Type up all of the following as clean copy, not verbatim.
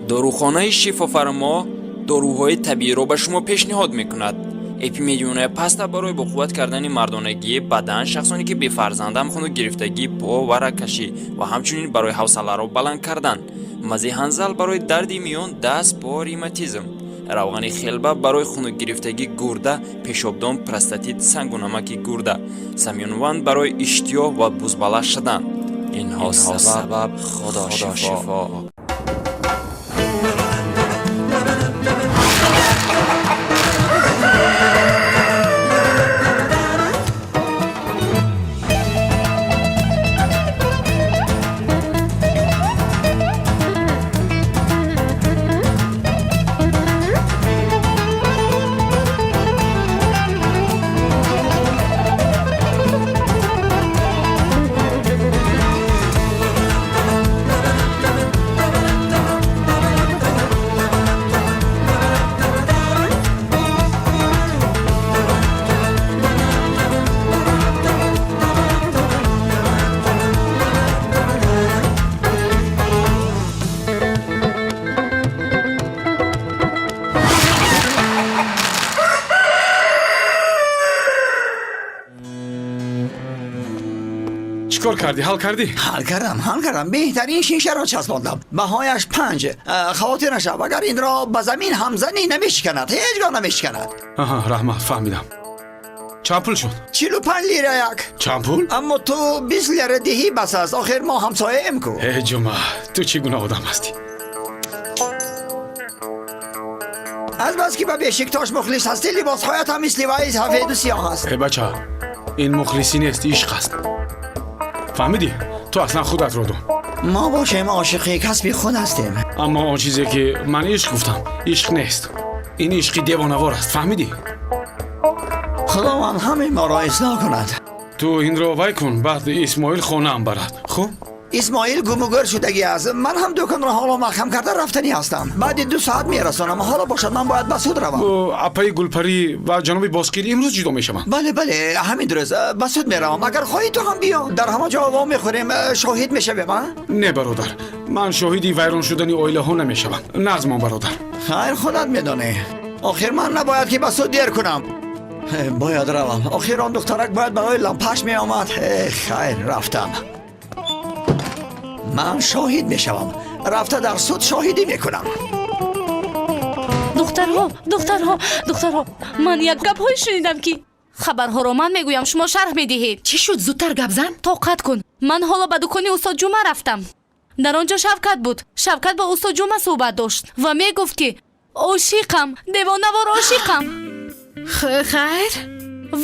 Дорухонаи Шифофармо доруҳои табииро ба шумо пешниҳод мекунад. Эпимедионая паста барои боқувват кардани мардонагии бадан, шахсоне ки бефарзандам, хунукгирифтагӣ, по ва рагкашӣ ва ҳамчунин барои ҳавсаларо баланд кардан. Мази ҳанзал барои дарди миён, даст, по, ревматизм. Равғани хелба барои хунукгирифтагӣ гурда, пешобдон, простатит, сангу намаки гурда. Самюнван барои иштиёҳ ва бузбала шудан. Инҳо сабаб Худо шифо. Чӣ кор кардӣ? Ҳал кардӣ? Ҳал кардам, ҳал кардам. Беҳтарин шишаро часпондам. Баҳояш 5. Хавотир нашав, агар инро ба замин ҳам занӣ, намешиканад, ҳеҷ гоҳ намешиканад. Аҳа, раҳмат, фаҳмидам. Чанд пул шуд? 45 лира як. Чанд пул? Аммо ту 20 лира диҳӣ, бас аст. Охир мо ҳамсояем ку. Э, Ҷума, ту чӣ гуна одам ҳастӣ? Аз бас ки ба Бешиктош мухлис ҳастӣ, либосҳоят ҳам мисли вай сафеду сиёҳ аст. Э, бача, ин мухлисӣ нест, ишқ аст. Фаҳмидӣ? Ту аслан худатро дон. Мо бошем, ошиқи касби худ ҳастем. Аммо он чизе ки ман ишқ гуфтам, ишқ нест. Ин ишқи девонавор аст, фаҳмидӣ? Худованд ҳамаи моро ислоҳ кунад. Ту инро вай кун, баъд Исмоил хонаам барад, хуб? Исмоил гумугӯр шудагӣ аст. Ман ҳам дуконро ҳоло маҳкам карда рафтанӣ ҳастам. Баъди 2 соат мерасонам. Ҳоло бошад, ман бояд ба суд равам. Апаи Гулпарӣ ва ҷаноби Бозқир имрӯз ҷудо мешаванд. Бале, бале, ҳамин рӯз ба суд меравам. Агар хоҳӣ, ту ҳам биё, дар ҳама ҷо во мехӯрем, шоҳид мешавем. А Не, бародар, ман шоҳиди вайрон шудани оилаҳо намешавам. Нағзмон, бародар. Хайр, худат медонӣ. Охир ман набояд ки ба суд дер кунам. Бояд равам. Охир он духтарак бояд барои лампаш меомад. Хайр, рафтам. Ман шоҳид мешавам. Рафта дар суд шоҳидӣ мекунам. Духтарҳо, духтарҳо, духтарҳо, ман як гапҳое шунидам, ки хабарҳоро ман мегӯям, шумо шарҳ медиҳед. Чӣ шуд? Зудтар гап зан. Тоқат кун. Ман ҳоло ба дукони устод Ҷума рафтам. Дар он ҷо Шавкат буд. Шавкат бо устод Ҷума суҳбат дошт ва мегуфт, ки ошиқам, девонавор ошиқам. Хайр.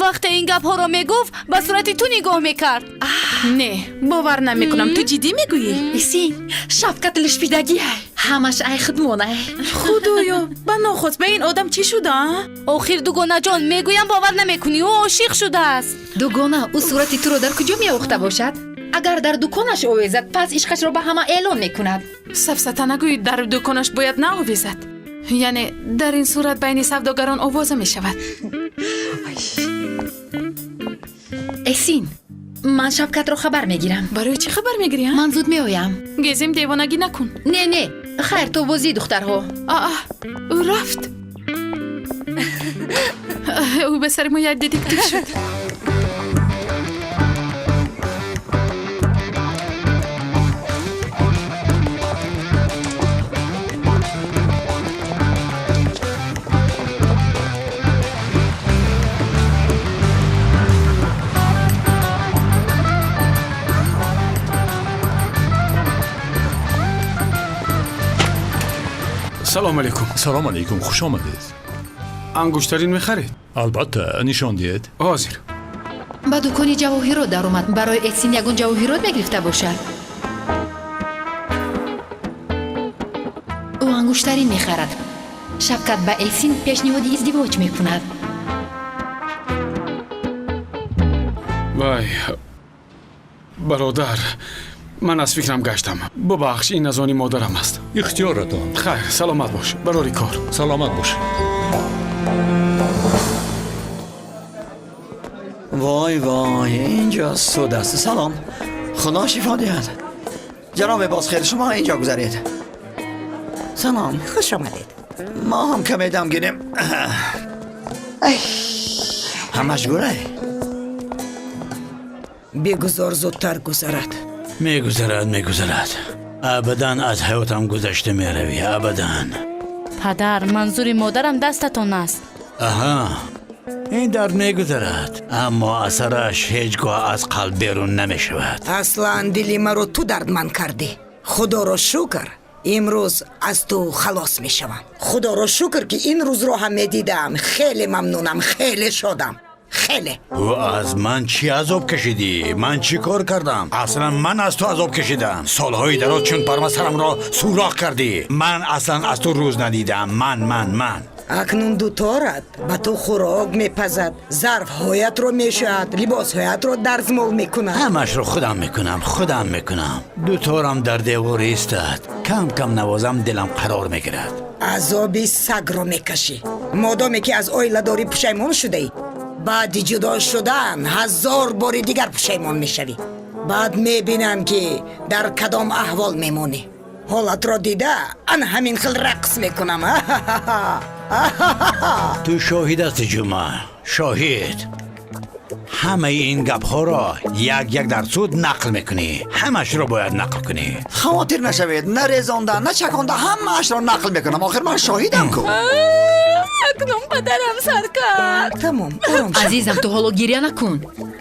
Вақте ин гапҳоро мегуфт, ба сурати ту нигоҳ мекард. Не, бовар намекунам. Ту ҷиддӣ мегӯӣ? Исин, Шавкат лишпидагиай, ҳамаш ай худмонай. Худоё, ба нохост ба ин одам чӣ шуда? Охир, дугонаҷон, мегӯям, бовар намекунӣ, ӯ ошиқ шудааст. Дугона, ӯ сурати туро дар куҷо меохта бошад? Агар дар дуконаш овезад, пас ишқашро ба ҳама эълон мекунад. Сафсата нагӯй, дар дуконаш бояд наовезад. Яъне дар ин сурат байни савдогарон овоза мешавад. Эсин, ман Шавкатро хабар мегирам. Барои чӣ хабар мегирӣ? Ман зуд меоям. Гезим, девонагӣ накун. Не, не, хайр, то бозӣ, духтарҳо. Аа, ӯ рафт. Ӯ ба сари мо як детектив шуд. Салом алейкум. Салом алейкум, хуш омадед. Ангуштарин мехаред? Албатта, нишон диҳед. Ҳозир. Ба дукони ҷавоҳирот даромад. Барои Эсин ягон ҷавоҳирот мегирифта бошад. Ӯ ангуштарин мехарад. Шавкат ба Эсин пешниҳоди издивоҷ мекунад. Вай, бародар, ман аз фикрам гаштам. Бубахш, ин аз они модарам аст. Ихтиёратон. Хайр, саломат бош, барори кор. Саломат бош. Вой, вой, инҷо суд аст. Салом, худо шифо диҳад. Ҷаноби Бозхел, шумо инҷо гузаред. Салом. Хуш омадед. Мо ҳам каме дам гирем. Ҳамаш гурай. Бигузор зудтар гузарад. Мегузарад, мегузарад. Абадан аз ҳаётам гузашта меравӣ, абадан. Падар, манзури модарам дастатон аст. Аҳа, ин дард мегузарад, аммо асараш ҳеҷ гоҳ аз қалб берун намешавад. Аслан дили маро ту дардманд кардӣ. Худоро шукр, имрӯз аз ту халос мешавам. Худоро шукр, ки ин рӯзро ҳам медидам. Хеле мамнунам, хеле шодам, хеле. Ту аз ман чӣ азоб кашидӣ? Ман чӣ кор кардам? Аслан ман аз ту азоб кашидам. Солҳои дароз чун парма сарамро сӯрох кардӣ. Ман аслан аз ту рӯз надидам. Ман, ман, ман. Акнун дуторат ба ту хӯрок мепазад, зарфҳоятро мешӯяд, либосҳоятро дарзмол мекунад. Ҳамашро худам мекунам, худам мекунам. Дуторам дар девор истад. Кам кам навозам, дилам қарор мегирад. Азоби сагро мекашӣ. Модоме ки аз оиладорӣ пушаймон шудаӣ, баъди ҷудо шудан ҳазор бори дигар пушаймон мешавӣ. Баъд мебинам, ки дар кадом аҳвол мемонӣ. Ҳолатро дида, ан ҳамин хел рақс мекунам. Ту шоҳид ҳастӣ, Ҷума, шоҳид. Ҳамаи ин гапҳоро як як дар суд нақл мекунӣ. Ҳамашро бояд нақл кунӣ. Хавотир нашавед, на резонда, на чаконда ҳамаашро нақл мекунам. Охир ман шоҳидам ку. Акнун падарам сар кард. Тамом, ором шав. Азизам, ту ҳоло гиря накун.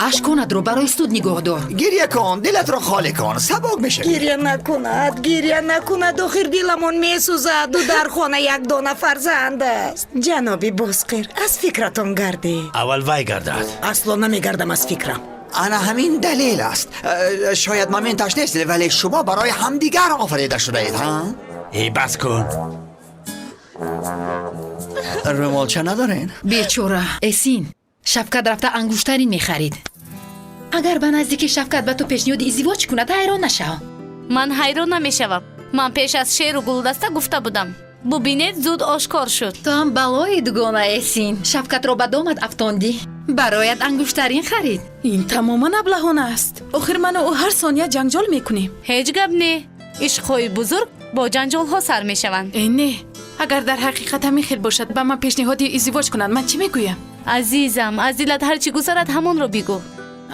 Ашконатро барои суд нигоҳ дор. Гиря кун, дилатро холӣ кун, сабук мешавӣ. Гиря накунад, гиря накунад, охир диламон месӯзад. Ӯ дар хона як дона фарзанд аст. Ҷаноби Бозқир, аз фикратон гардед. Аввал вай гардад. Асло намегардам аз фикрам. Ана ҳамин далел аст. Шояд моменташ нест, вале шумо барои ҳамдигар офарида шудаед, ҳа? Э, бас кун. Румолча надорен? Бечора Эсин, Шавкат рафта ангуштарин мехарид. Агар ба наздики Шавкат ба ту пешниҳоди издивоҷ кунад, ҳайрон нашав. Ман ҳайрон намешавам. Ман пеш аз шеру гулдаста гуфта будам. Бубинед, зуд ошкор шуд. Ту ҳам балои, дугона Эсин. Шавкатро ба домат афтондӣ, бароят ангуштарин харид. Ин тамоман аблаҳона аст. Охир ману ӯ ҳар сония ҷанҷол мекунем. Ҳеҷ гап не, ишқҳои бузург бо ҷанҷолҳо сар мешаванд. Э, не, агар дар ҳақиқат ҳамин хел бошад, ба ман пешниҳоди издивоҷ кунад, ман чӣ мегӯям? Азизам, аз дилат ҳар чӣ гузарад, ҳамонро бигӯ.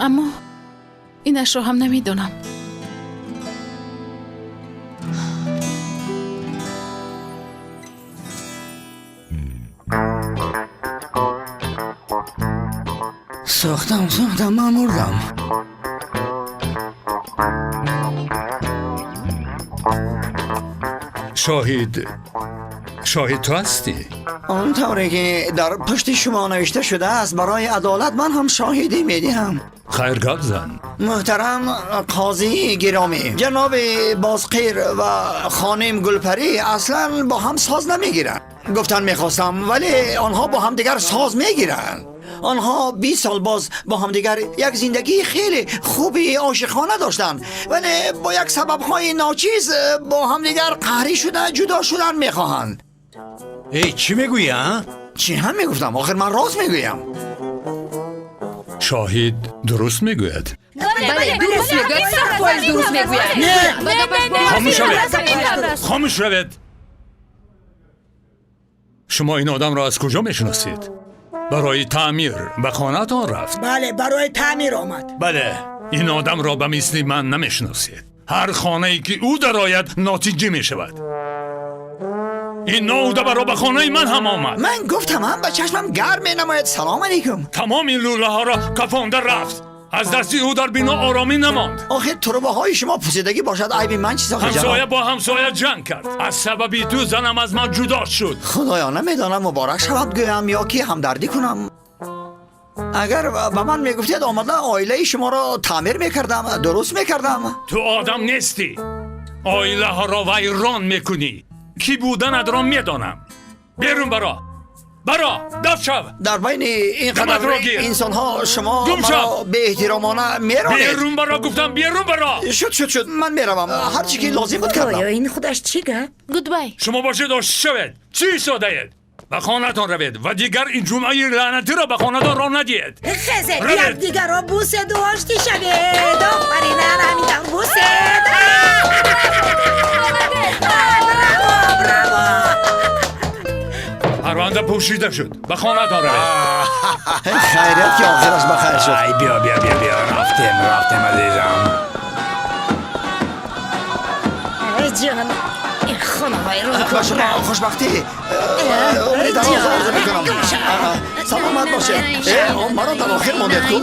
Аммо инашро ҳам намедонам. Сӯхтам, сӯхтам, ман мурдам. Шоҳид, шоҳид ту ҳастӣ. Он тавре ки дар пушти шумо навишта шудааст, барои адолат ман ҳам шоҳидӣ медиҳам. Хайр, гап зан. Муҳтарам қозии гиромӣ, ҷаноби Бозқир ва хоним Гулпарӣ аслан бо ҳам соз намегиранд. Гуфтан мехостам, вале онҳо бо ҳамдигар соз мегиранд. Онҳо 20 сол боз бо ҳамдигар як зиндагии хеле хуби ошиқона доштанд, вале бо як сабабҳои ночиз бо ҳамдигар қаҳрӣ шуда, ҷудо шудан мехоҳанд. Эй, чӣ мегӯӣ, а? Чӣ ҳам мегуфтам? Охир ман рост мегӯям. Шоҳид дуруст мегӯяд. Бале, дуруст мегӯяд, 100% дуруст мегӯяд. Не! Ба гапаш бовар Хомӯш шавед. кунед. Хомӯш шавед. Шумо ин одамро аз куҷо мешиносед? Барои таъмир ба хонаатон рафт? Бале, барои таъмир омад. Бале. Ин одамро ба мисли ман намешиносед. Ҳар хонае ки ӯ дарояд, нотинҷӣ мешавад. Ин ноудабаро ба хонаи ман ҳам омад. Ман гуфтам, ҳам ба чашмам гарм менамояд. Салом алейкум. Тамоми лӯлаҳоро кафонда рафт. Аз дасти ӯ дар бино оромӣ намонд. Охир трубаҳои шумо пусидагӣ бошад, айби ман чиз, охир Ҳамсоя ҷаноб? бо ҳамсоя ҷанг кард. Аз сабаби ту занам аз ман ҷудо шуд. Худоё, намедонам муборак шавад гӯям ё ки ҳамдардӣ кунам. Агар ба ман мегуфтед, омада оилаи шуморо таъмир мекардам, дуруст мекардам. Ту одам нестӣ, оилаҳоро вайрон мекунӣ. Кӣ буданатро медонам. Берун баро, баро, дафт шав. Дар байни ин қадар Даматро гир. инсонҳо шумо Гум маро шав. беэҳтиромона меронед. Берун баро, гуфтам, берун баро. Шуд, шуд, шуд, ман меравам. Ҳар чӣ ки лозим буд, кардам. Худоё, ин худаш чӣ гап? Goodbye. Шумо бошед, ошти шавед. Чӣ истодаед? Ба хонаатон равед ва дигар ин ҷумъаи лаънатиро ба хонатон роҳ надиҳед. Хезед, Равед. якдигарро буседу оштӣ шавед. Офарин, ана ҳамин тавр бусед. Браво, браво. Парванда пӯшида шуд. Ба хонаатон равед. Хайрият ки охираш ба хайр шуд. Ай, биё, биё, биё, биё, рафтем, рафтем, азизам. Ҷон, ин хона вайрон Ба шумо хушбахтӣ, умри дароз орзу мекунам. Саломат бошед. Маро дар охир мондед ку.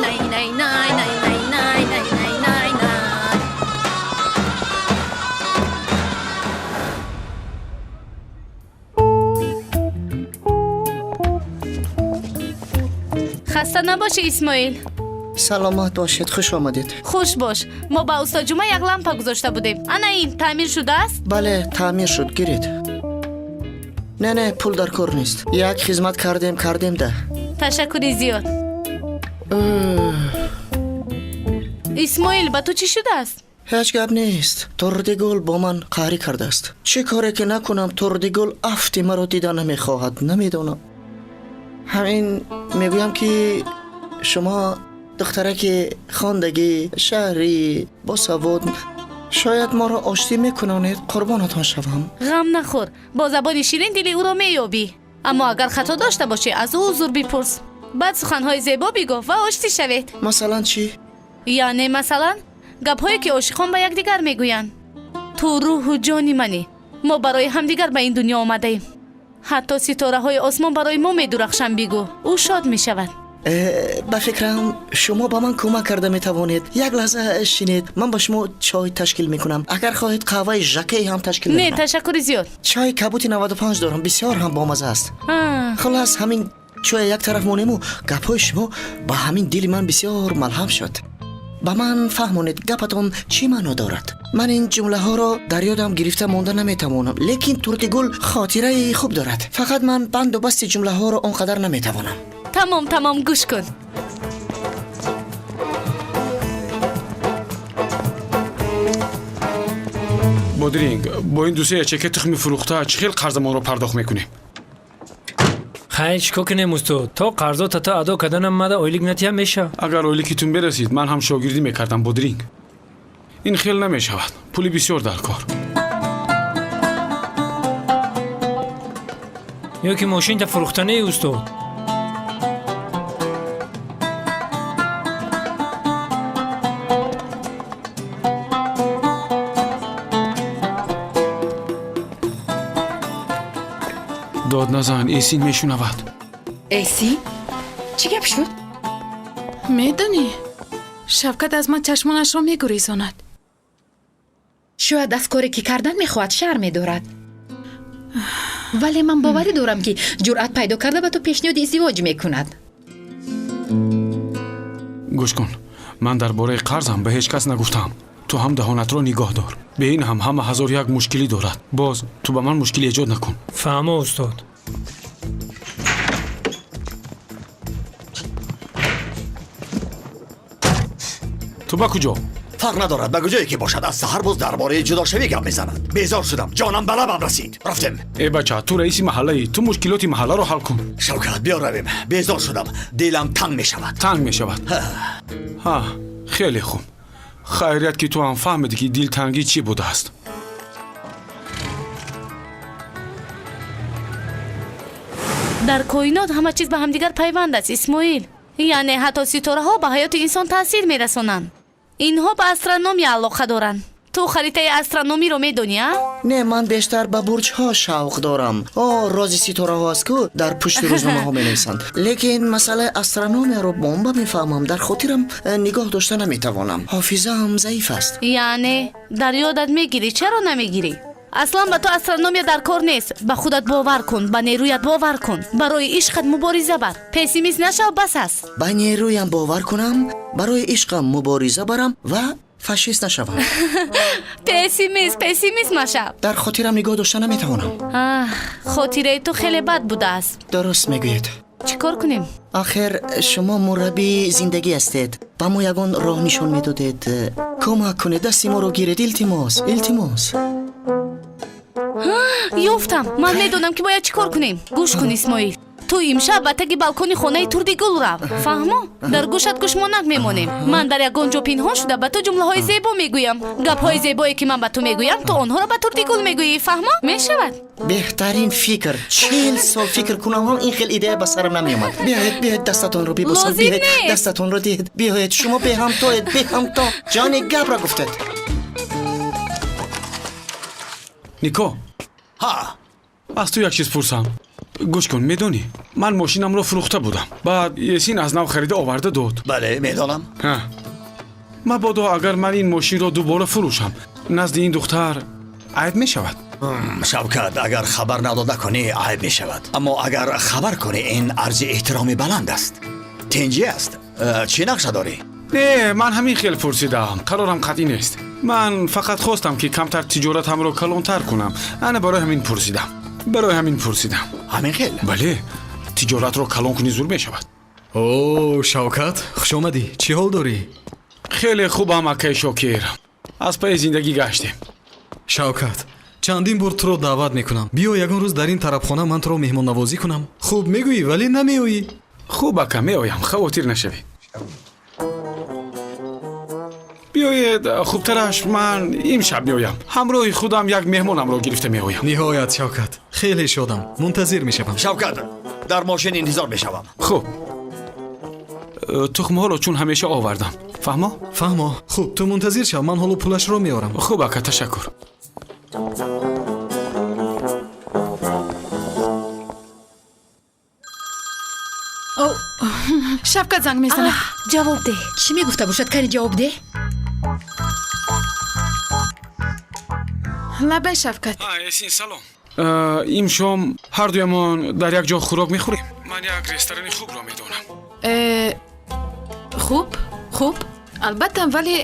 Хаста набошӣ, Исмоил. Саломат бошед, хуш омадед. Хуш бош. Мо ба устод Ҷума як лампа гузошта будем. Ана ин таъмир шудааст? Бале, таъмир шуд, гиред. Не, не, пул дар кор нест. Як хизмат кардем, кардем да. Ташаккури зиёд. Исмоил, ба ту чӣ шудааст? Ҳеҷ гап нест. Турдигул бо ман қаҳрӣ кардааст. Чӣ коре ки накунам, Турдигул афти маро дида намехоҳад. Намедонам. Ҳамин мегӯям ки шумо духтараки хондагӣ, шаҳрӣ, босавод, шояд моро оштӣ мекунонед, қурбонатон шавам. Ғам нахӯр, бо забони ширин дили ӯро меёбӣ. Аммо агар хато дошта бошӣ, аз ӯ узр бипурс. Баъд суханҳои зебо бигӯ ва оштӣ шавед. Масалан чӣ? Яъне масалан гапҳое ки ошиқон ба якдигар мегӯянд. Ту рӯҳу ҷони манӣ. Мо барои ҳамдигар ба ин дунё омадаем. Ҳатто ситораҳои осмон барои мо медурахшанд, бигӯ. Ӯ шод мешавад. Ба фикрам шумо ба ман кӯмак карда метавонед. Як лаҳза шинед, ман ба шумо чой ташкил мекунам. Агар хоҳед, қаҳваи жакаи ҳам ташкил Не, мекунам. ташаккури зиёд. Чойи кабути 95 дорам, бисёр ҳам бомаза аст. Хулас, ҳамин чоя як тараф монему, гапҳои шумо ба ҳамин дили ман бисёр малҳам шуд. Ба ман фаҳмонед, гапатон чӣ маъно дорад? Ман ин ҷумлаҳоро дар ёдам гирифта монда наметавонам, лекин Турдигул хотираи хуб дорад. Фақат ман банду басти ҷумлаҳоро он қадар наметавонам. Тамом, тамом, гӯш кун. Бодринг, бо ин дусе ячейка тухми фурӯхта чӣ хел қарзамонро пардохт мекунем? Хай, чӣ кор кунем, устод? То қарзота то адо карданам мада ойлик натиҳам мешавад. Агар ойликитун берасид, ман ҳам шогирдӣ мекардам, Бодринг. Ин хел намешавад, пули бисёр дар кор. Ё ки мошинта фурӯхтанеи, устод? Дод назан, Эсин мешунавад. Эсин, чӣ гап шуд? Медонӣ, Шавкат аз ман чашмонашро мегурезонад. Шояд аз коре ки кардан мехоҳад шарм медорад, вале ман боварӣ дорам, ки ҷуръат пайдо карда ба ту пешниҳоди издивоҷ мекунад. Гӯш кун, ман дар бораи қарзам ба ҳеҷ кас нагуфтаам. Ту ҳам даҳонатро нигоҳ дор. Бе ин ҳам ҳама ҳазор як мушкилӣ дорад. Боз ту ба ман мушкилӣ эҷод накун. Фаҳмо, устод. Ту ба куҷо? Фарқ надорад, ба куҷое ки бошад, аз саҳар боз дар бораи ҷудошавӣ гап мезанад. Безор шудам, ҷонам ба лабам расид. Рафтем. Э бача, ту раиси маҳаллаӣ, ту мушкилоти маҳалларо ҳал кун. Шавкат, биё равем, безор шудам, дилам танг мешавад. Танг мешавад? Ҳа, хеле хуб. Хайрият ки ту ҳам фаҳмидӣ, ки дилтангӣ чӣ будааст. Дар коинот ҳама чиз ба ҳамдигар пайванд аст, Исмоил. Яъне ҳатто ситораҳо ба ҳаёти инсон таъсир мерасонанд. Инҳо ба астрономия алоқа доранд. Ту харитаи астрономиро медонӣ, а? Не, ман бештар ба бурҷҳо шавқ дорам. О, рози ситораҳо аст ку, дар пушти рӯзномаҳо менависанд. Лекин масъалаи астрономияро бомба мефаҳмам, дар хотирам нигоҳ дошта наметавонам. Ҳофизаам заиф аст. Яъне дар ёдат мегирӣ? Чаро намегирӣ? Аслан ба ту астрономия дар кор нест. Ба худат бовар кун, ба нерӯят бовар кун, барои ишқат мубориза бар. Пессимист нашав, бас аст. Ба нерӯям бовар кунам, барои ишқам мубориза барам ва фашист нашавам. Пессимист, пессимист машав. Дар хотирам нигоҳ дошта наметавонам. Аҳ, хотираи ту хеле бад будааст. Дуруст мегӯед. Чӣ кор кунем? Охир шумо мураббии зиндагӣ ҳастед, ба мо ягон роҳ нишон медодед. Кӯмак кунед, дасти моро гиред, илтимос, илтимос. Ёфтам. Ман медонам, ки бояд чӣ кор кунем. Гӯш кун, Исмоил. Ту имшаб ба таги балкони хонаи Турдигул рав, фаҳмо? Дар гӯшат гӯшмонак мемонем. Ман дар ягон ҷо пинҳон шуда ба ту ҷумлаҳои зебо мегӯям. Гапҳои зебое ки ман ба ту мегӯям, ту онҳоро ба Турдигул мегӯӣ, фаҳмо? Мешавад? Беҳтарин фикр. 40 сол фикр кунам ҳам ин хел идея ба сарам намеомад. Биёед, биёед, дастатонро бибӯсам. Лозим биёед нест. Дастатонро диҳед. Биёед, шумо беҳамтоед, беҳамто. Ҷони гапро гуфтед. Нико. Ҳа. Аз ту як чиз пурсам. Гӯш кун, медонӣ, ман мошинамро фурӯхта будам, баъд Есин аз нав харида оварда дод. Бале, медонам. Ҳа. Мабодо агар ман ин мошинро дубора фурӯшам, назди ин духтар айб мешавад? Шавкат, агар хабар надода кунӣ, айб мешавад, аммо агар хабар кунӣ, ин арзи эҳтироми баланд аст. Тинҷӣ аст. Чӣ нақша дорӣ? Не, ман ҳамин хел пурсидаам, қарорам қатъӣ нест. Ман фақат хостам, ки камтар тиҷоратамро калонтар кунам. Ана барои ҳамин пурсидам, барои ҳамин пурсидам. Ҳамин хел? Бале, тиҷоратро калон кунӣ, зур мешавад. О, Шавкат, хушомадӣ. Чӣ ҳол дорӣ? Хеле хубам, акай Шокир, аз пайи зиндагӣ гаштем. Шавкат, чандин бор туро даъват мекунам, биё ягон рӯз дар ин тарабхона ман туро меҳмоннавозӣ кунам. Хуб мегӯӣ, вале намеоӣ. Хуб, ака, меоям, хавотир нашавед. Биёед, хубтараш ман имшаб меоям, ҳамроҳи худам як меҳмонамро гирифта меоям. Ниҳоят, Шавкат, хеле шодам, мунтазир мешавам. Шавкат, дар мошин интизор мешавам. Хуб, тухмҳоро чун ҳамеша овардам, фаҳмо? Фаҳмо. Хуб, ту мунтазир шав, ман ҳоло пулашро меорам. Хуб, ака, ташаккур. Шавкат занг мезанад. Ҷавоб деҳ. Чӣ мегуфта бошад? Кани ҷавоб деҳ. Лабай, Шавкат. Эсин, салом. Имшом ҳардуямон дар як ҷо хӯрок мехӯрем. Ман як ресторани хубро медонам. Хуб, хуб, албатта, вале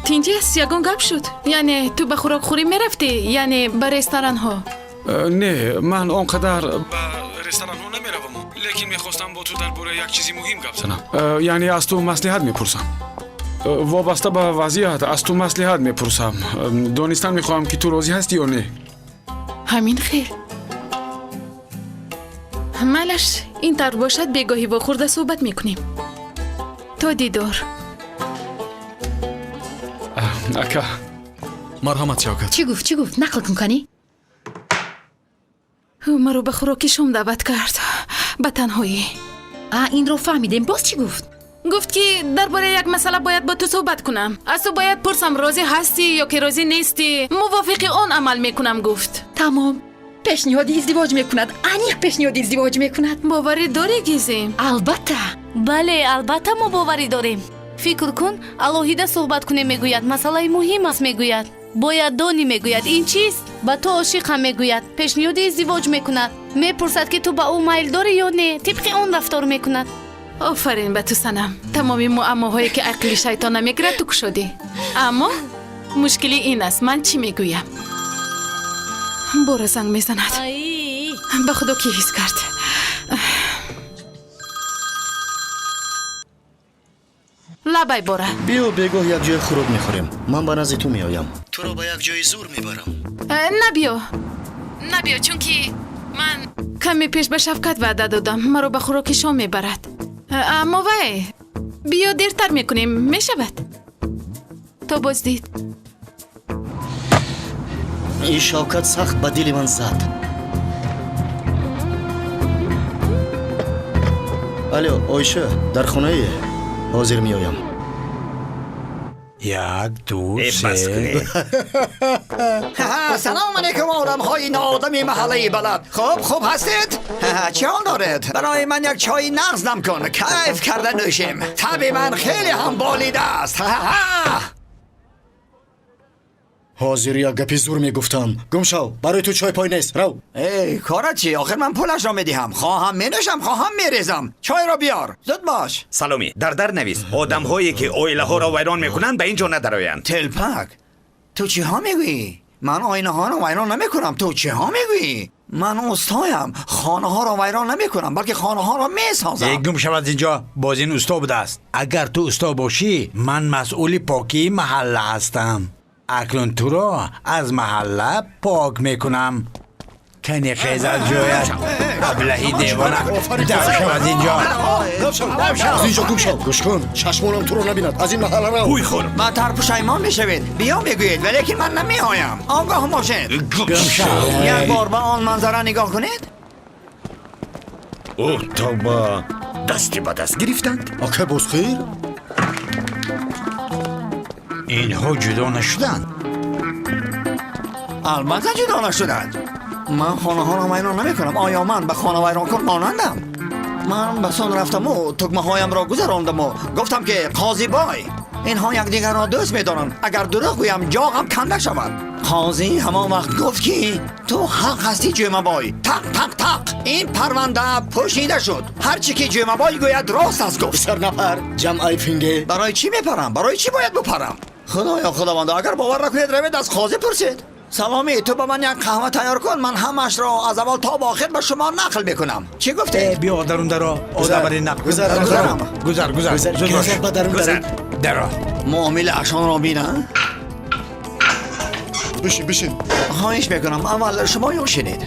тинҷӣ аст? Ягон гап шуд? Яъне ту ба хӯрокхӯрӣ мерафтӣ, яъне ба ресторанҳо? Не, ман он қадар ба ресторанҳо намеравам, лекин мехостам бо ту дар бораи як чизи муҳим гап занам. Яъне аз ту маслиҳат мепурсам. Вобаста ба вазъият аз ту маслиҳат мепурсам. Донистан мехоҳам, ки ту розӣ ҳастӣ ё не. Ҳамин хел, майлаш, ин тавр бошад, бегоҳӣ вохӯрда суҳбат мекунем. То дидор. Ака. Марҳамат, Шавкат. Чӣ гуфт, чӣ гуфт? Нақл кун, канӣ. Ӯ маро ба хӯроки шом даъват кард ба танҳоӣ. А, инро фаҳмидем. Боз чӣ гуфт? Гуфт, ки дар бораи як масъала бояд бо ту суҳбат кунам, аз ту бояд пурсам, розӣ ҳастӣ ё ки розӣ нестӣ, мувофиқи он амал мекунам, гуфт. Тамом, пешниҳоди издивоҷ мекунад, аниқ пешниҳоди издивоҷ мекунад. Боварӣ дорӣ, Гизим? Албатта. Бале, албатта, мо боварӣ дорем. Фикр кун, алоҳида суҳбат кунем мегӯяд, масъалаи муҳим аст мегӯяд, бояд донӣ мегӯяд, ин чист, ба ту ошиқам мегӯяд, пешниҳоди издивоҷ мекунад, мепурсад, ки ту ба ӯ майл дорӣ ё не, тибқи он рафтор мекунад. Офарин ба ту, Санам. Тамоми муаммоҳое ки ақли шайтон намегирад, ту кушодӣ. Аммо мушкилӣ ин аст, ман чӣ мегӯям? Бора занг мезанад. Ба худо, ки ҳис кард. Лабай, Бора. Биё, бегоҳ як ҷои хӯрок мехӯрем. Ман ба назди ту меоям, туро ба як ҷои зур мебарам. Набиё, набиё, чунки ман каме пеш ба Шавкат ваъда додам, маро ба хӯроки шом мебарад. Аммо вай, биё, дертар мекунем, мешавад? То боздид. Ин Шавкат сахт ба дили ман зад. Алё, Оиша, дар хонаe? Ҳозир меоям. Як, ду, Э, бас се. кунед. Салом алейкум, одамҳои ноодами маҳаллаи балад. Хуб, хуб ҳастед? Чӣ ҳол доред? Барои ман як чойи нағз дам кун, кайф карда нӯшем. Таби ман хеле ҳам болида аст. Ҳозир як гапи зур мегуфтам. Гум шав, барои ту чой пой нест, рав. Эй, корат чӣ? Охир ман пулашро медиҳам. Хоҳам менӯшам, хоҳам мерезам. Чойро биёр, зуд бош. Саломӣ, дар дар навис, одамҳое ки оилаҳоро вайрон мекунанд, ба ин ҷо надароянд. Телпак, ту чиҳо мегӯӣ? Ман оинаҳоро вайрон намекунам. Ту чиҳо мегӯӣ? Ман устоям, хонаҳоро вайрон намекунам, балки хонаҳоро месозам. Э, гум шавад инҷо, боз ин усто будааст. Агар ту усто бошӣ, ман масъули покии маҳалла ҳастам. Акнун туро аз маҳалла пок мекунам. Кани хез аз ҷоят, аблаҳи девона, дав шав аз инҷо. Аз инҷо гум шав. Гӯш кун, чашмонам туро набинад. Аз ин маҳалла рав. Ҳуй хӯр. Бадтар пушаймон мешавед. Биё мегӯед, валекин ман намеоям. Огоҳ бошед. Гум шав. Як бор ба он манзара нигоҳ кунед. Оҳ, тавба, дасти ба даст гирифтанд. Ака Бозқир? Инҳо ҷудо нашуданд. Албатта ҷудо нашуданд. Ман хонаҳоро вайрон намекунам. Оё ман ба хонавайронкун монандам? Ман ба сон рафтаму тугмаҳоямро гузарондаму гуфтам, ки қозибой, инҳо якдигарро дӯст медоранд. Агар дурӯғ гӯям, ҷоғам канда шавад. Қозӣ ҳамон вақт гуфт, ки ту ҳақ ҳастӣ, Ҷумабой. Тақ тақ тақ, ин парванда пӯшида шуд. Ҳар чӣ ки Ҷумабой гӯяд, рост аст, гуфт. Писар, напар, ҷамъаи финге. Барои чӣ мепарам? Барои чӣ бояд бупарам? Худоё, худовандо, агар бовар накунед, равед аз қозӣ пурсед. Саломӣ, ту ба ман як қаҳва тайёр кун, ман ҳамаашро аз аввал то ба охир ба шумо нақл мекунам. Чӣ гуфтед? Биё дарун даро, одамари нақл. Гузар, гузарам. Гузар, гузар, зуд бош. Гузар ба дарун. Гузар, даро. Муомилаашонро бина. Бишин, бишин. Хоҳиш мекунам, аввал шумо ёшинед.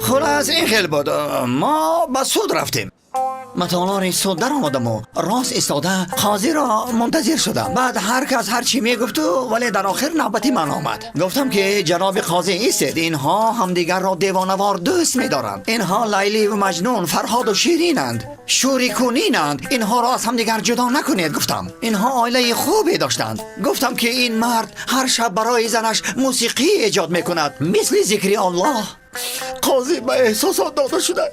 Хулас, ин хел буд. Мо ба суд рафтем. Матолори суд даромадаму рост истода қозиро мунтазир шудам. Баъд ҳар кас ҳар чӣ мегуфту, вале дар охир навбати ман омад. Гуфтам, ки ҷаноби қозӣ, истед, инҳо ҳамдигарро девонавор дӯст медоранд. Инҳо Лайливу Маҷнун, Фарҳоду Ширинанд, шӯри кунинанд. Инҳоро аз ҳамдигар ҷудо накунед, гуфтам. Инҳо оилаи хубе доштанд. Гуфтам, ки ин мард ҳар шаб барои занаш мусиқӣ эҷод мекунад, мисли зикри Аллоҳ. Қозӣ ба эҳсосот дода шуда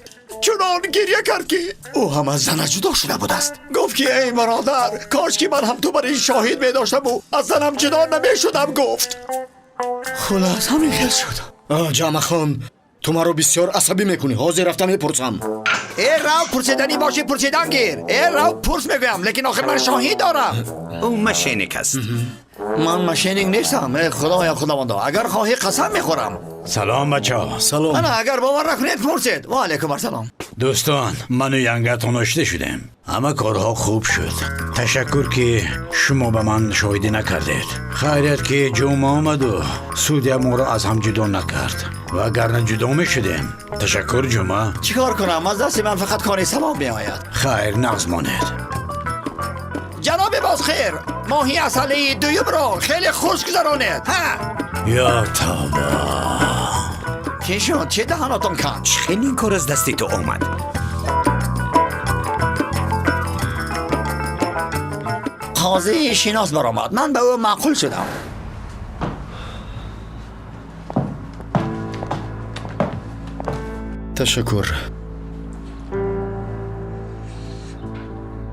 чунон гирья кард, ки ӯ ҳам аз занаш ҷудо шуда будааст. Гуфт, ки эй бародар, кош ки ман ҳам ту бар ин шоҳид медоштаму аз занам ҷудо намешудам, гуфт. Хулас, ҳамин хел шуд. Ҷамъахон, ту маро бисёр асабӣ мекунӣ. Ҳозир рафта мепурсам. Э, рав, пурсиданӣ бошӣ, пурсидан гир. Э, рав, пурс, мегӯям, лекин охир ман шоҳид дорам. Ӯ мошенник аст. Ман мошенник нестам. Э, худоя, худовандо, агар хоҳӣ, қасам мехӯрам. Салом, бачаҳо. Салом. Ана, агар бовар накунед, пурсед. Ва алайкум ассалом. Дӯстон, ману янгатон ошта шудем. Ҳама корҳо хуб шуд. Ташаккур, ки шумо ба ман шоҳидӣ накардед. Хайрият, ки Ҷума омаду судья моро аз ҳам ҷудо накард, вагарна ҷудо мешудем. Ташаккур, Ҷума. Чӣ кор кунам, аз дасти ман фақат кори савоб меояд. Хайр, нағз монед. Ҷаноби Бозхир, моҳи асалии дуюмро хеле хуш гузаронед, ҳа. Ё тавба! Чӣ шуд? Чӣ даҳанотон канд? Чӣ хел ин кор аз дасти ту омад? Қозии шинос баромад, ман ба ӯ маъқул шудам. Ташаккур.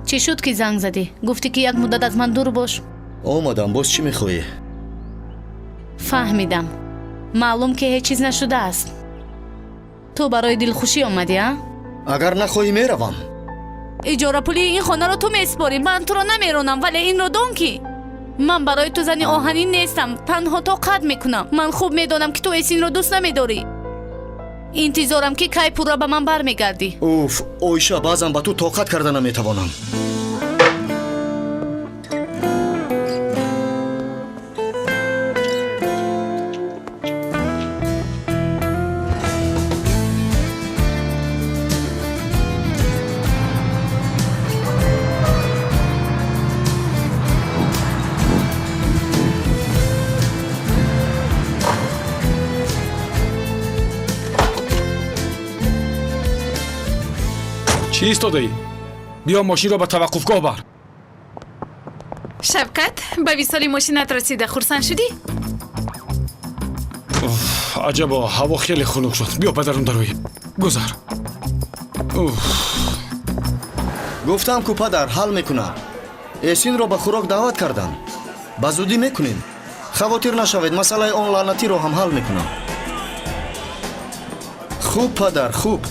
Чӣ шуд, ки занг задӣ? Гуфтӣ, ки як муддат аз ман дур бош. Омадам, боз чӣ мехоҳӣ? Фаҳмидам, маълум, ки ҳеҷ чиз нашудааст. Ту барои дилхушӣ омадӣ, а? Агар нахоҳӣ, меравам. Иҷорапулии ин хонаро ту месупорӣ. Ман туро намеронам, вале инро дон, ки ман барои ту зани оҳанин нестам, танҳо тоқат мекунам. Ман хуб медонам, ки ту Эсинро дӯст намедорӣ. Интизорам, ки кай пурра ба ман бармегардӣ. Уф, Оиша, баъзан ба ту тоқат карда наметавонам. Чӣ истодаӣ? Биё, мошинро ба таваққуфгоҳ бар. Шавкат, ба висоли мошинат расида хурсанд шудӣ? Аҷабо, ҳаво хеле хунук шуд. Биё, ба дарун дароӣ. Гузар. Гуфтам ку, падар, ҳал мекунам. Эсинро ба хӯрок даъват кардам, ба зудӣ мекунем. Хавотир нашавед, масъалаи он лаънатиро ҳам ҳал мекунам. Хуб, падар, хуб.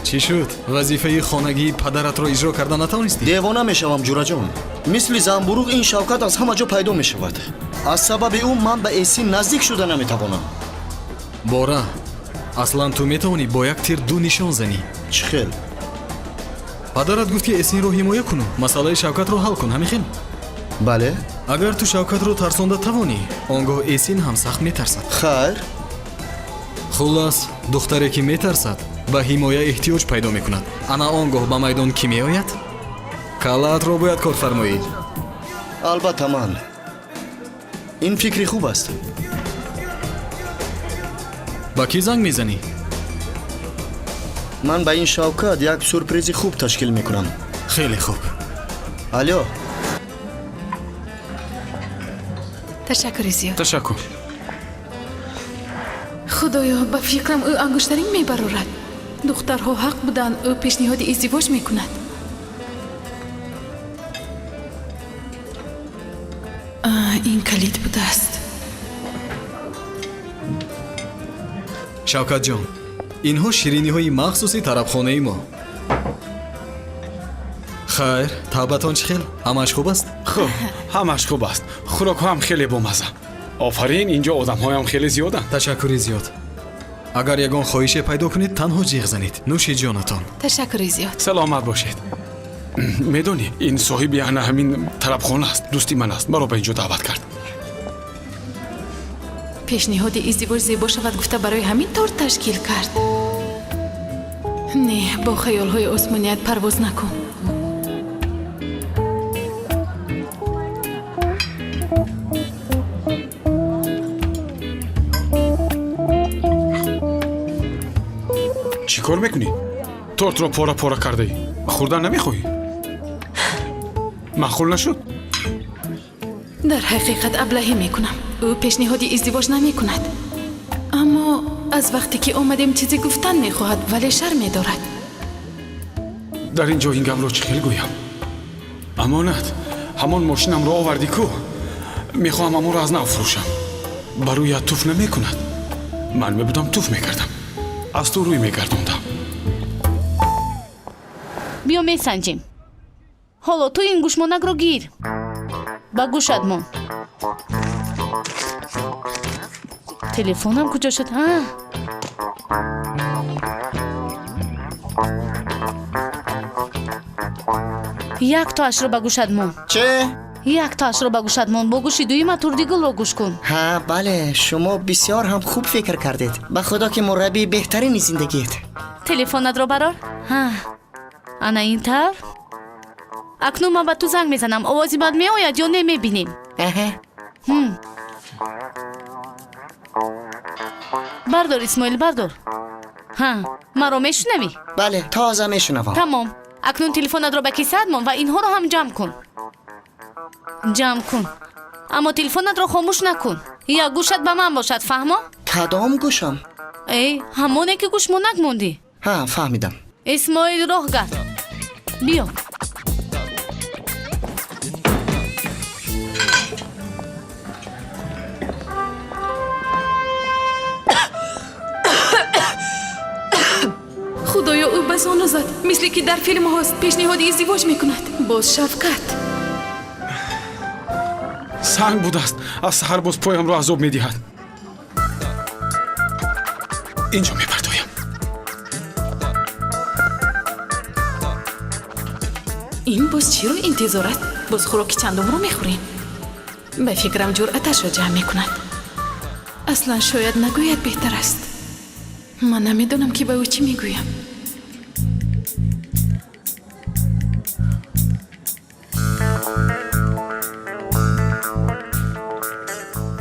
Чӣ шуд, вазифаи хонагии падаратро иҷро карда натавонистӣ? Девона мешавам, ҷураҷон. Мисли замбуруғ ин Шавкат аз ҳама ҷо пайдо мешавад. Аз сабаби ӯ ман ба Эсин наздик шуда наметавонам. Бора, аслан ту метавонӣ бо як тир ду нишон занӣ. Чӣ хел? Падарат гуфт, ки Эсинро ҳимоя куну масъалаи Шавкатро ҳал кун, ҳамин хел? Бале. Агар ту Шавкатро тарсонда тавонӣ, он гоҳ Эсин ҳам сахт метарсад. Хайр. Хуллас, духтаре ки метарсад, ба ҳимоя эҳтиёҷ пайдо мекунад. Ана он гоҳ ба майдон кӣ меояд? Каллаатро бояд кор фармоӣ. Албатта ман. Ин фикри хуб аст. Ба кӣ занг мезанӣ? Ман ба ин Шавкат як сюрпризи хуб ташкил мекунам. Хеле хуб. Алё. Ташаккури зиёд. Ташаккур. Худоё, ба фикрам ӯ ангуштарин мебарорад. Духтарҳо ҳақ буданд, ӯ пешниҳоди издивоҷ мекунад. Ин калид будааст. Шавкатҷон, инҳо шириниҳои махсуси тарабхонаи мо. Хайр, табъатон чӣ хел? Ҳамааш хуб аст? Хуб, ҳамааш хуб аст. Хӯрокҳо ҳам хеле бомазза. Офарин, инҷо одамҳоям хеле зиёданд. Ташаккури зиёд. Агар ягон хоҳише пайдо кунед, танҳо ҷиғ занед. Нӯши ҷонатон. Ташаккури зиёд. Саломат бошед. Медонӣ, ин соҳиби ана ҳамин тарабхона аст, дӯсти ман аст. Маро ба инҷо даъват кард. Пешниҳоди издивоҷ зебо шавад гуфта барои ҳамин торт ташкил кард. Не, бо хаёлҳои осмоният парвоз накун. Чӣ кор мекунӣ? Тортро пора пора кардаӣ. Хӯрдан намехоҳӣ? Маъқул нашуд? Дар ҳақиқат аблаҳӣ мекунам. Ӯ пешниҳоди издивоҷ намекунад. Аммо аз вақте ки омадем чизе гуфтан мехоҳад, вале шарм медорад. Дар ин ҷо ин гапро чӣ хел гӯям? Амонат, ҳамон мошинамро овардӣ ку? Мехоҳам ҳамонро аз нав фурӯшам. Ба рӯят туф намекунад. Ман мебудам туф мекардам. Аз ту рӯй мегардондам. Биё месанҷем. Ҳоло ту ин гӯшмонакро гир. Ба гӯшат мон. Телефонам куҷо шуд? Як тоашро ба гӯшат мон. Че? Як тоашро ба гӯшат мон. Бо гӯши дуюма Турдигулро гӯш кун. Ҳа, бале, шумо бисёр ҳам хуб фикр кардед. Ба худо ки мураббии беҳтарини зиндагиет. Телефонатро барор. Ҳа. Ана ин тавр. Акнун ман ба ту занг мезанам. Овози ман меояд ё не мебинем. Бардор, Исмоил, бардор. Ҳа, маро мешунавӣ? Бале, тоза мешунавам. Тамом. Акнун телефонатро ба кисаат мон ва инҳоро ҳам ҷамъ кун. Ҷамъ кун. Аммо телефонатро хомӯш накун. Як гӯшат ба ман бошад, фаҳмо? Кадом гӯшам? Эй, ҳамоне ки гӯшмонак мондӣ. Ҳа, фаҳмидам. Исмоил, роҳ гард. Биё. Худоё, ӯ ба зону зад, мисле ки дар филмҳост пешниҳоди издивоҷ мекунад. Боз Шавкат. Санг будааст. Аз саҳар боз поямро азоб медиҳад. Инҷо мепартоям. Ин боз чиро интизор аст? Боз хӯроки чандумро мехӯрем. Ба фикрам ҷуръаташро ҷамъ мекунад. Аслан шояд нагӯяд беҳтар аст. Ман намедонам ки ба ӯ чӣ мегӯям.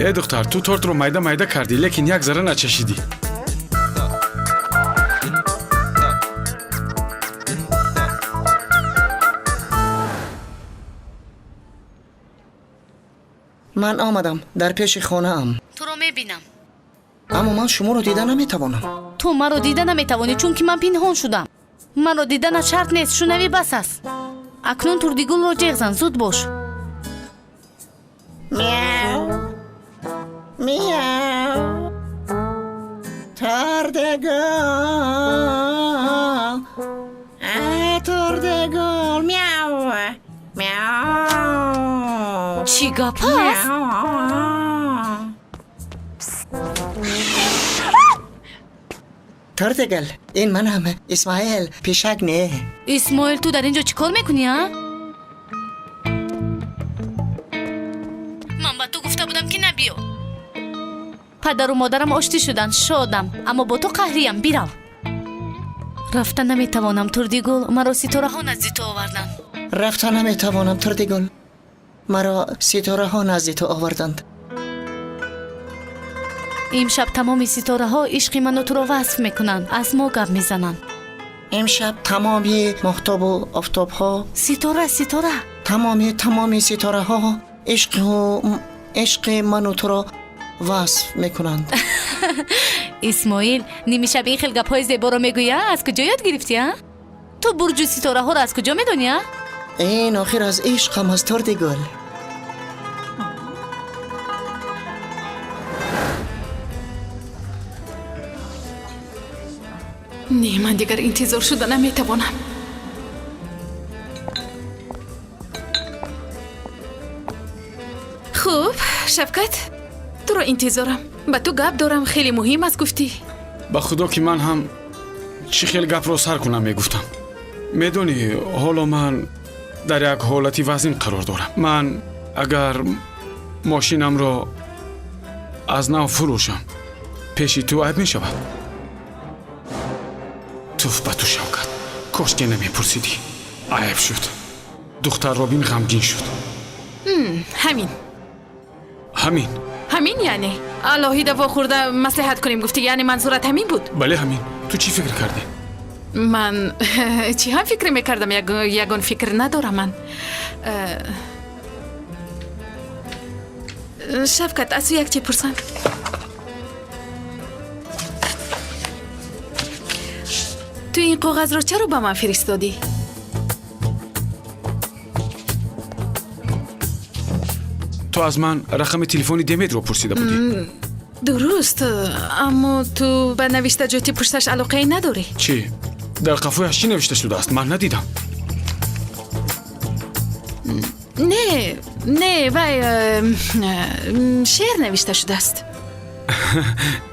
Э духтар, ту тортро майда майда кардӣ, лекин як зарра начашидӣ. Ман омадам, дар пеши хонаам. Туро мебинам. Аммо ман шуморо дида наметавонам. Ту маро дида наметавонӣ, чунки ман пинҳон шудам. Маро диданат шарт нест, шунавӣ бас аст. Акнун Турдигулро ҷеғ зан, зуд бош. Мяу. Мяу. Турдигул. Турдигул. Мяу. Мяу. Чӣ гап аст? Турдигул, ин манам, Исмоил, пишак не. Исмоил, ту дар ин ҷо чӣ кор мекунӣ, а? Падару модарам оштӣ шуданд, шодам, аммо бо ту қаҳриям. Бирав. Рафта наметавонам, Турдигул, маро ситораҳо назди ту оварданд. Рафта наметавонам, Турдигул, маро ситораҳо назди ту оварданд. Имшаб тамоми ситораҳо ишқи ману туро васф мекунанд, аз мо гап мезананд. Имшаб тамоми моҳтобу офтобҳо, ситора, ситора, тамоми ситораҳо ишқи ману туро васф мекунанд. Исмоил, нимишаб ин хел гапҳои зеборо мегӯӣ, а? Аз куҷо ёд гирифтӣ, а? Ту бурҷу ситораҳоро аз куҷо медонӣ, а? Ин охир аз ишқам аст, Турдигул. Не, ман дигар интизор шуда наметавонам. Хуб, Шавкат, туро интизорам. Ба ту гап дорам, хеле муҳим аст, гуфтӣ. Ба худо ки ман ҳам чӣ хел гапро сар кунам мегуфтам. Медонӣ, ҳоло ман дар як ҳолати вазнин қарор дорам. Ман агар мошинамро аз нав фурӯшам, пеши ту айб мешавад. Туф ба ту, Шавкат, кошке намепурсидӣ. Айб шуд. Духтар Робин ғамгин шуд. Ҳамин. Ҳамин. Ҳамин яъне? Алоҳида вохӯрда маслиҳат кунем гуфтӣ, яъне манзурат ҳамин буд? Бале, ҳамин. Ту чӣ фикр кардӣ? Ман чӣ ҳам фикр мекардам, ягон фикр надорам ман. Шавкат, аз ту як чӣ пурсам? Ту ин коғазро чаро ба ман фиристодӣ? Ту аз ман рақами телефони Деметро пурсида будӣ. Дуруст, аммо ту ба навиштаҷоти пушташ алоқае надорӣ. Чӣ? Дар қафояш чӣ навишта шудааст? Ман надидам. Не, не, вай шеър навишта шудааст.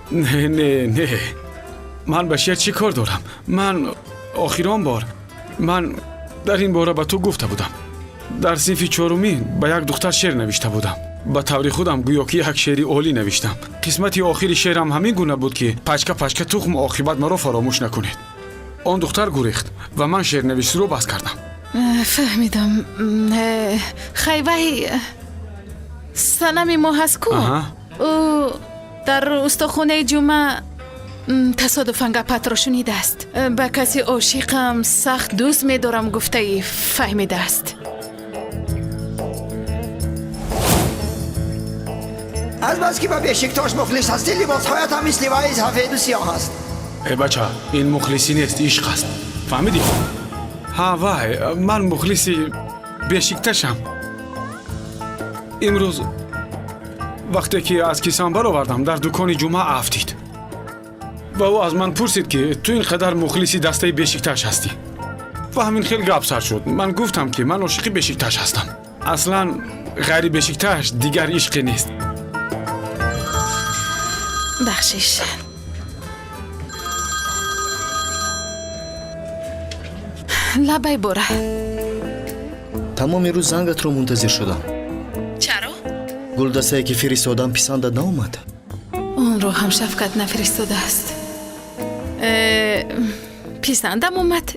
Не, не, не. Ман ба шеър чӣ кор дорам? Ман охирон бор ман дар ин бора ба ту гуфта будам. Дар синфи чорумӣ ба як духтар шеър навишта будам. Ба таври худам гӯё ки як шеъри олӣ навиштам. Қисмати охири шеърам ҳамин гуна буд ки пачка пачка тухм оқибат маро фаромӯш накунед. Он духтар гурехт ва ман шеърнависиро бас кардам. Фаҳмидам. Хай, вай санами мо ҳаст ку? Ӯ дар устохонаи Ҷумъа тасодуфан гапатро шунидааст. Ба каси ошиқам, сахт дӯст медорам гуфтаи фаҳмидааст. Аз бас ки ба Бешиктош мухлис ҳастӣ, либосҳоят ҳам мисли вай сафеду сиёҳ аст. Э бача, ин мухлисӣ нест, ишқ аст. Фаҳмидӣ? Ҳа, вай, ман мухлиси Бешикташам. Имрӯз вақте ки аз кисам баровардам, дар дукони Ҷумъа афтид. Ва ӯ аз ман пурсид ки ту ин қадар мухлиси дастаи Бешикташ ҳастӣ. Ва ҳамин хел гап сар шуд. Ман гуфтам ки ман ошиқи Бешикташ ҳастам. Аслан ғайри Бешикташ дигар ишқе нест. Бахшиш. Лабай бора. Тамоми рӯз зангатро мунтазир шудам. Чаро? Гулдастае ки фиристодам писандат наомад. Онро ҳам Шавкат нафиристодааст. Писандам омад.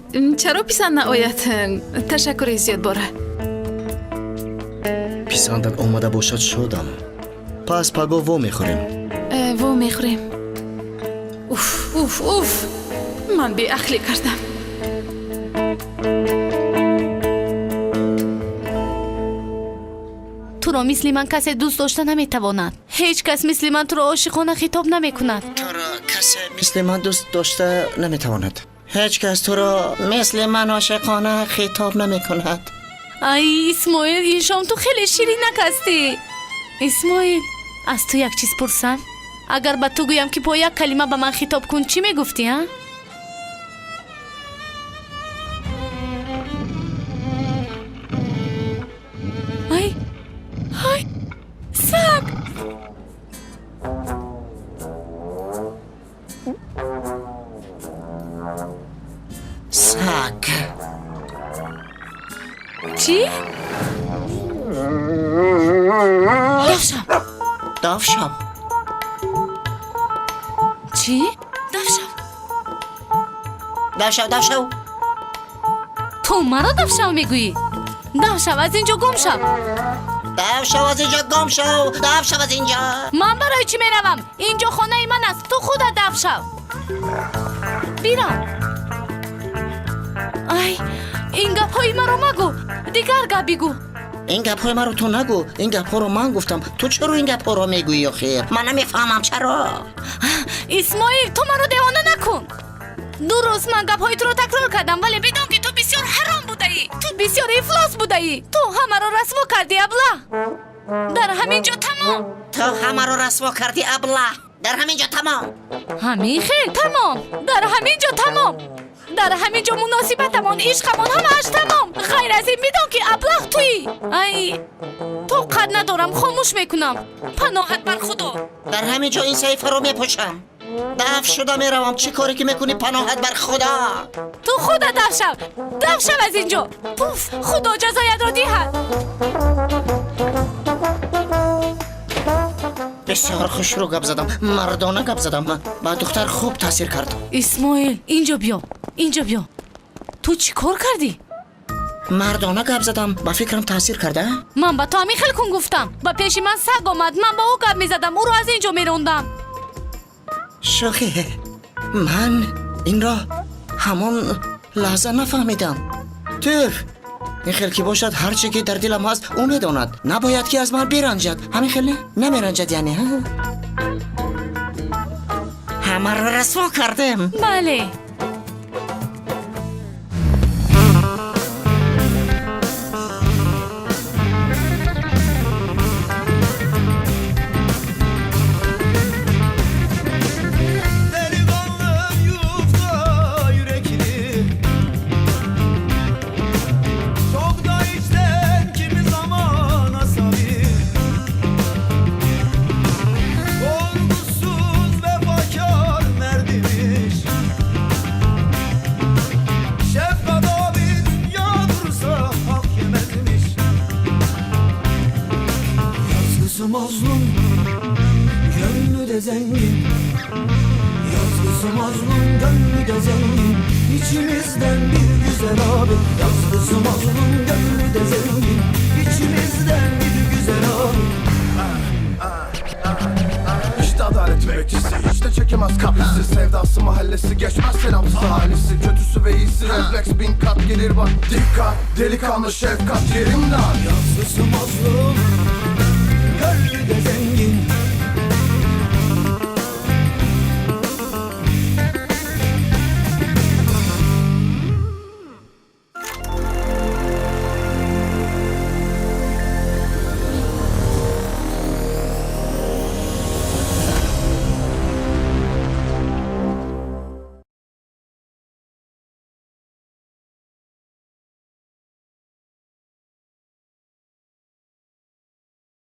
Чаро писанд наояд? Ташаккури зиёд, бора. Писандат омада бошад, шодам. Пас пагоҳ во мехӯрем. Во мехӯрем. Уф, уф, уф, ман беақлӣ кардам. Туро мисли ман касе дӯст дошта наметавонад. Ҳеҷ кас мисли ман туро ошиқона хитоб намекунад. Туро касе мисли ман дӯст дошта наметавонад. Ҳеҷ кас туро мисли ман ошиқона хитоб намекунад. Ай, Исмоил, ин шом ту хеле ширинак ҳастӣ. Исмоил, аз ту як чиз пурсам? Агар ба ту гӯям ки бо як калима ба ман хитоб кун, чӣ мегуфтӣ, а? Ай, ай, саг! Саг. Чӣ? Довшам. Довшам. Чӣ? Дафшав. Дафшав, дафшав. Ту маро дафшав мегӯӣ? Дафшав, аз ин ҷо гум шав. Дафшав, аз ин ҷо гум шав. Дафшав аз ин ҷо. Ман барои чӣ меравам? Ин ҷо хонаи ман аст. Ту худат дафшав. Бирав. Ай, ин гапҳои маро магӯ. Дигар гап бигӯ. Ин гапҳои маро ту нагӯ. Ин гапҳоро ман гуфтам. Ту чаро ин гапҳоро мегӯӣ охир? Ман намефаҳмам чаро. Исмоил, ту маро девона накун. Дуруст, ман гапҳои туро такрор кардам, вале бидон ки ту бисёр ҳаром будаӣ. Ту бисёр ифлос будаӣ. Ту ҳамаро расво кардӣ, аблаҳ. Дар ҳамин ҷо тамом. Ту ҳамаро расво кардӣ, аблаҳ. Дар ҳамин ҷо тамом. Ҳамин хел тамом. Дар ҳамин ҷо тамом. Дар ҳамин ҷо муносибатамон, ишқамон ҳамааш тамом. Ғайр аз ин бидон ки аблаҳ туӣ. Ай, тоқат надорам, хомӯш мекунам. Паноҳат бар Худо. Дар ҳамин ҷо ин саҳифаро мепӯшам. Даф шуда меравам. Чӣ коре ки мекунӣ, паноҳат бар Худо. Ту худат даф шав. Даф шав аз ин ҷо. Пуф, Худо ҷазоятро диҳад. Бисёр хушрӯ гап задам, мардона гап задам. Ба духтар хуб таъсир кард. Исмоил, инҷо биё, инҷо биё. Ту чӣ кор кардӣ? Мардона гап задам, ба фикрам таъсир карда? Ман ба ту ҳамин хел кун гуфтам. Ба пеши ман саг омад, ман ба ӯ гап мезадам, ӯро аз ин ҷо мерондам. Шӯхӣ, ман инро ҳамон лаҳза нафаҳмидам. Туф, ин хел ки бошад, ҳар чӣ ки дар дилам ҳаст, ӯ медонад. Набояд ки аз ман биранҷад. Ҳамин хел не? Намеранҷад яъне, ҳа? Ҳамаро расво кардем. Бале. Mazlum, gönlü de zengin. Yazgısı mazlum, gönlü de zengin. İçimizden bir güzel abi. Yazgısı mazlum, gönlü de zengin. İçimizden bir güzel abi. İşte adalet bekçisi, hiç de çekemez kaprisi. Sevdası mahallesi, geçmez selamsız ailesi. Kötüsü ve iyisi, refleks bin kat gelir bak. Dikkat, delikanlı şefkat yerimden. Yazgısı mazlum, gönlü de zengin.